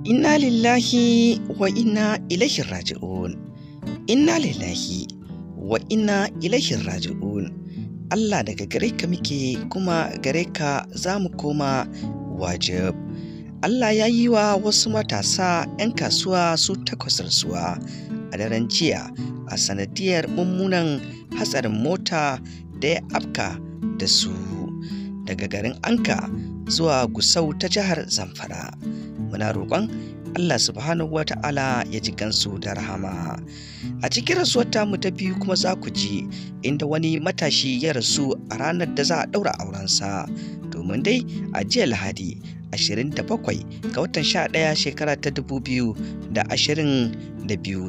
Inna lillahi wa inna ilaihi raji'un. Inna lillahi wa inna ilaihi raji'un. Allah, daga gare ka muke kuma gare ka za mu koma wajib. Allah ya yi wa wasu matasa 'yan kasuwa su takwas rasuwa a daren jiya a sanadiyar mummunan hatsarin mota da ya afka da su daga garin Anka zuwa Gusau ta jihar Zamfara. Muna roƙon Allah subhanahu wata'ala ya ji gansu da rahama. A cikin rasuwar tamu ta biyu kuma za ku ji inda wani matashi ya rasu a ranar da za a ɗaura aurensa. Domin dai a jiya Lahadi 27 ga watan 11 shekara ta 2022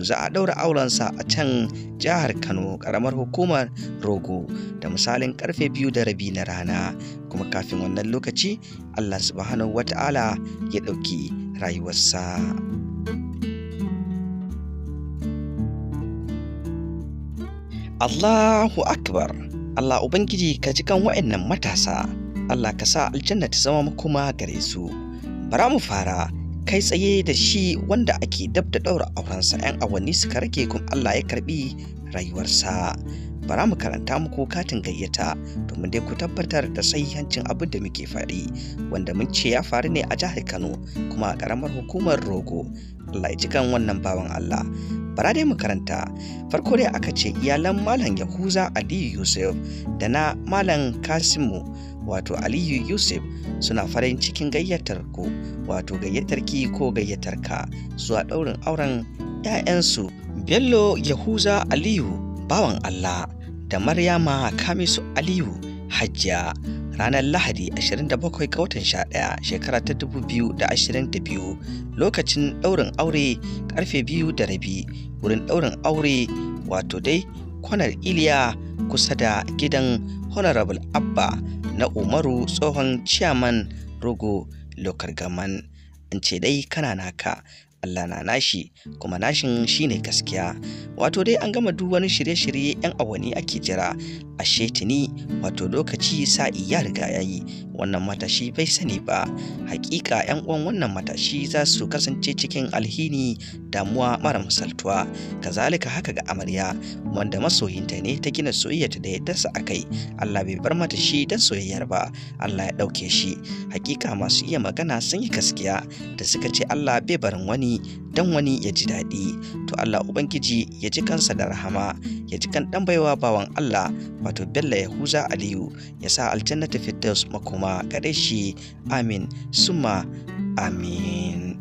za a ɗaura aurensa a can jihar Kano, ƙaramar hukumar Rogo, da misalin karfe 2:30 na rana. Kuma kafin wannan lokaci Allah subhanahu wata'ala ya ɗauki rayuwarsa. Allahu Akbar! Allah Ubangiji ka ji kan wa'annan matasa. Allah ka sa aljanna ta zama makoma gare su. Bara mu fara kai tsaye da shi wanda ake dab da ɗaura aurensa, 'yan awanni suka rage kuma Allah ya karbi rayuwarsa. Bara mu karanta muku katin gayyata domin dai ku tabbatar da sahihancin abin da muke faɗi, wanda mun ce ya faru ne a jihar Kano kuma a ƙaramar hukumar Rogo. Allah ya ji kan wannan bawan Allah. Bara dai mu karanta. Farko dai aka ce iyalan Malam Yahuza Aliyu Yusuf da na Malam Kasimu wato Aliyu Yusuf suna farin cikin gayyatar ku, wato gayyatar ki ko gayyatar ka, zuwa ɗaurin auren 'ya'yansu Bello Yahuza Aliyu bawan Allah da Maryama Kamisu Aliyu Hajja, ranar Lahadi 27 ga watan 11 shekara ta 2022, lokacin ɗaurin aure karfe 2:30, wurin ɗaurin aure wato dai kwanar Iliya kusa da gidan Honorable Abba na Umaru, tsohon chairman Rogo Local Government. An ce dai kana naka, Allah na nashi, kuma nashin shine gaskiya. Wato dai an gama duk wani shirye-shirye, 'yan awanni ake jira, ashe tuni wato lokaci sa'i ya riga ya yi. Wannan matashi bai sani ba. Hakika 'yan uwan wannan matashi za su kasance cikin alhini, damuwa mara misaltuwa. Kazalika haka ga amarya, wanda masoyinta ne ta gina soyayyarta da yaddarsa a kai. Allah bai bar mata shi don soyayyar ba, Allah ya ɗauke shi. Hakika masu iya magana sun yi gaskiya da suka ce Allah bai barin wani don wani ya ji daɗi. To Allah Ubangiji ya ji kansa da rahama, ya ji kan ɗan baiwa bawan Allah wato Bello Yahuza Aliyu, ya sa aljanna ta Firdaus makoma gare shi. Amin summa amin.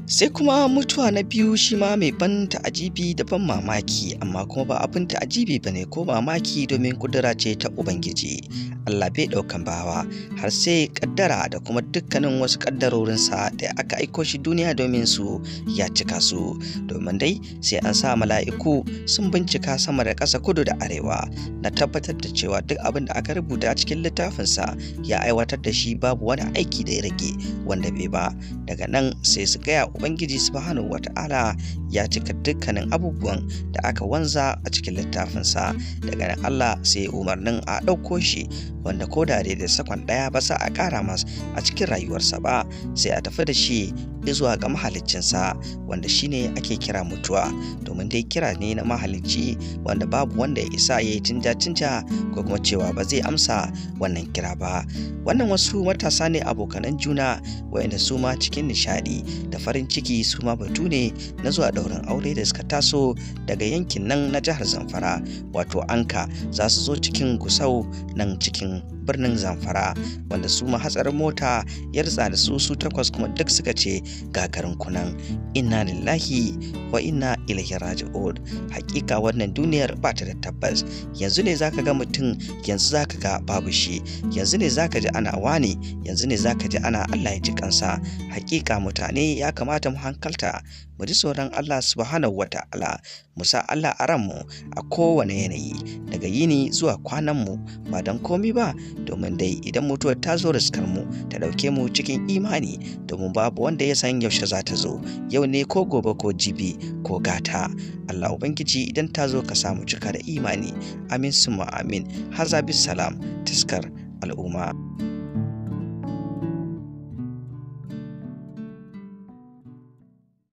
Sai kuma mutuwa na biyu, shi ma mai ban ta'ajibi da ban mamaki, amma kuma ba abin ta'ajibi ba ne ko mamaki, domin kudura ce ta Ubangiji. Allah bai ɗaukan bawa har sai kaddara da kuma dukkanin wasu kaddarorinsa da aka aiko shi duniya domin su ya cika su. Domin dai sai an sa mala'iku sun bincika sama da ƙasa, kudu da arewa, na tabbatar da cewa duk abin da aka rubuta a cikin littafinsa ya aiwatar da shi, babu wani aiki da ya rage wanda bai ba. Daga nan sai su gaya Ubangiji subhanahu wata'ala ya cika dukkanin abubuwan da aka wanza a cikin littafinsa. Daga nan Allah sai umarnin a ɗauko shi, wanda ko da da sakon ɗaya ba sa a ƙara masa a cikin rayuwarsa ba, sai a tafi da shi zuwa ga mahaliccinsa, wanda shine ake kira mutuwa. Domin dai kira ne na mahalicci wanda babu wanda ya isa ya yi cinja-cinja ko kuma cewa ba zai amsa wannan kira ba. Wannan wasu matasa ne abokanan juna, wa'inda su ma cikin nishaɗi da farin ciki, su ma batu ne na zuwa ɗaurin aure da suka taso daga yankin nan na jihar Zamfara wato Anka, za su zo cikin Gusau nan cikin birnin Zamfara, wanda su ma hatsarin mota ya ritsa da su, su takwas, kuma duk suka ce gagarin kunan. Inna lillahi wa inna ilaihi raji'un. Hakika wannan duniyar ba ta da tabbas. Yanzu ne zaka ga mutum, yanzu zaka ga babu shi, yanzu ne zaka ji ana wane, yanzu ne zaka ji ana Allah ya ji kansa. Hakika mutane ya kamata mu hankalta, mu ji tsoron Allah subhanahu wata'ala, mu sa Allah a ranmu a kowane yanayi, daga yini zuwa kwanan mu, ba don komi ba, domin dai idan mutuwar ta zo riskar mu ta ɗauke mu cikin imani, domin babu wanda ya san yaushe za ta zo, yau ne ko gobe ko jibi ko gata. Allah Ubangiji, idan ta zo ka samu cika da imani. Amin summa amin. Haza salam, taskar al'umma.